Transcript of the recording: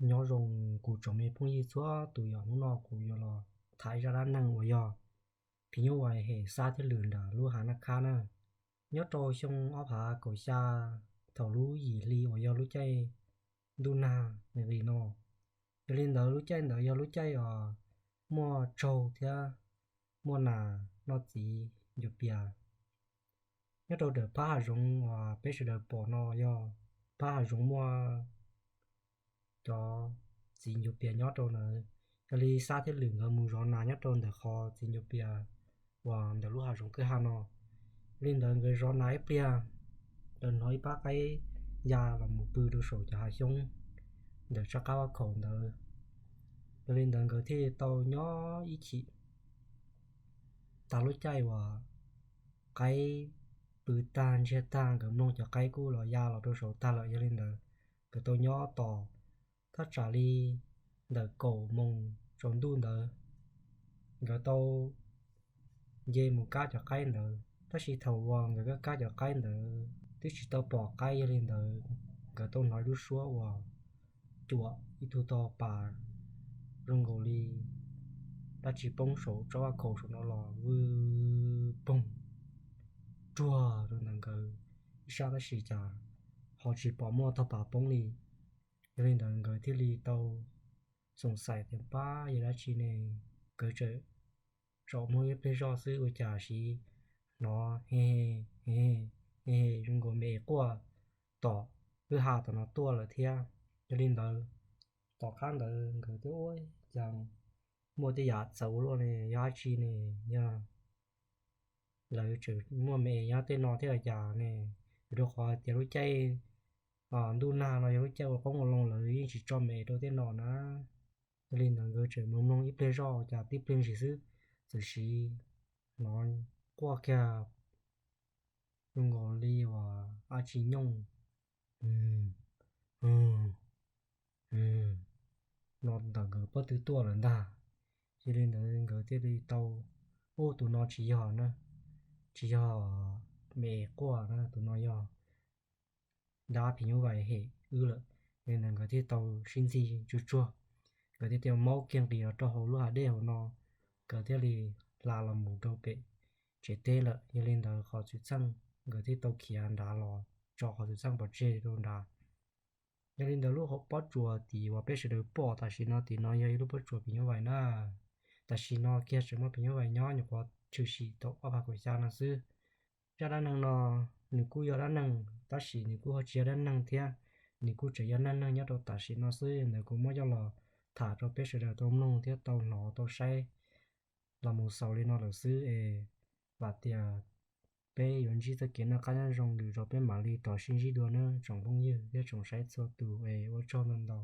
Nyob zoo kuv tsoom me phooj ywg txhua tus, yog hnub no kuv yuav los tham zaj dab neeg uas yog phim nyuj vais hem xab thiab lwm nram lub hav Naj Khab na. Nyob rau xyoo ob phav kaum xya, thaum lub yim hli uas yog lub caij ntuj nag nqis no, yog li ntawd lub caij ntawd yog lub caij uas muaj tsaug thiab muaj nas noj txiv ncuav pias. Nyob rau ntawm phab hav zoov uas peb sawv daws pom no yog phab hav zoov muaj cov txiv ncuav pias nyob rau ntawd. Yog li xab thiab lwm nkawd mus zov nas nyob rau ntawm qhov txiv ncuav pias uas ntawm lub hav zoov kwj ha no. Yog li ntawd nkawd zov nas ib pliag, nkawd hnov ib pab qaib ya los mus pw rau saum cov hav xyoob ntawm tsab qab vaj khaum ntawd. Yog li ntawd nkawd thiaj tau nyob ib chim tag lub caij uas qaib pw tag ntsiag tag, nkawd mloog cov qaib kuj los ya los rau saud tag lawm. Yog li ntawd nkawd tau nyob tos thaj tsam li ntawm kaum moos tsaus ntuj ntawd, nkawd tau nce mus kab cov qaib ntawd. Tab sis thaum uas nkawd kab kab cov qaib ntawd twb tsis tau pom qaib, yog li ntawd nkawd tau hnov ib lub suab uas cuam ib tug tog pas zoo nkaus li dab tsi poob saum tsob vaj khaum saum no los vwj poog ruag rau ntawm nkawd ib sab, tab sis cas ho tsis pom muaj tog pas poob li. Yog li ntawd nkawd thiaj li tau xoom xaim tias pab yog dab tsi ne. Nkawd txawm tsom muag ib pliag zoj xwb ua cas sis hnov he he zoo nkaus me es quaj tom kwj ha tom no tuaj lawm thiab. Yog li ntawd tom qab ntawd nkawd thiaj ua cas muaj tej yam txawv ua luaj ne, yog dab tsi ne, yog lawv tseem muaj me es nyob tej no thiab los cas ne. Vim rau qhov tias lub caij ntuj nag no yog lub caij ua qoob ua loo, lawv yeej tsis tso me es rau tej no na. Yog li ntawd nkawd tseem mus mloog ib pliag zoj cas tib pliag ntshis xwb, txawm sis hnov quaj kiag zoo nkaus li uas dab tsi nyooj no ntawm nkawd pob tw tuaj lawm ntag. Yog li ntawd nkawd thiaj li tau, ub, tus no tsis yog na, tsis yog me es quaj na, tus no yog dab phim nyuj vais hem wb lawm. Yog li ntawd nkawd thiaj tau sib ntxig tsuag tsuag, nkawd thiaj tau maub kiag nqis los rau hauv lub hav dej hauv no, nkawd thiaj li hla los mus rau pem tsev teb lawm. Yog li ntawd qhov xwm txheej nkawd thiaj tau khiav nrad los tso qhov xwm txheej pov tseg rau nrad. Yog li ntawd lub hauv pob tsuas tim uas peb sawv daws pom tam sim no tim no yog ib lub pob tsuas phim nyuj vais na. Tam sim no kiag tseem muaj phim nyuj vais nyob nyuam qhuav tshwm sim tau ob phav kaum xya no xwb. Zaj dab neeg no nws kuj yog dab neeg tab sis nws kuj ho tsis yog dab neeg thiab, nws kuj tseem yog neej neeg nyob rau tam sim no xwb. Ntawd kuv muab coj los tham rau peb sawv daws tau mloog thiab tau hnov tau saib los mus xaus li no lawm xwb es vam tias peb yuav ntsib txoj kev noj qab nyob zoo lwm zaus peb mam li rov sib ntsib dua nawb tsoom phooj ywg thiab tsoom saib txhua tus es ua tsaug ntau ntau.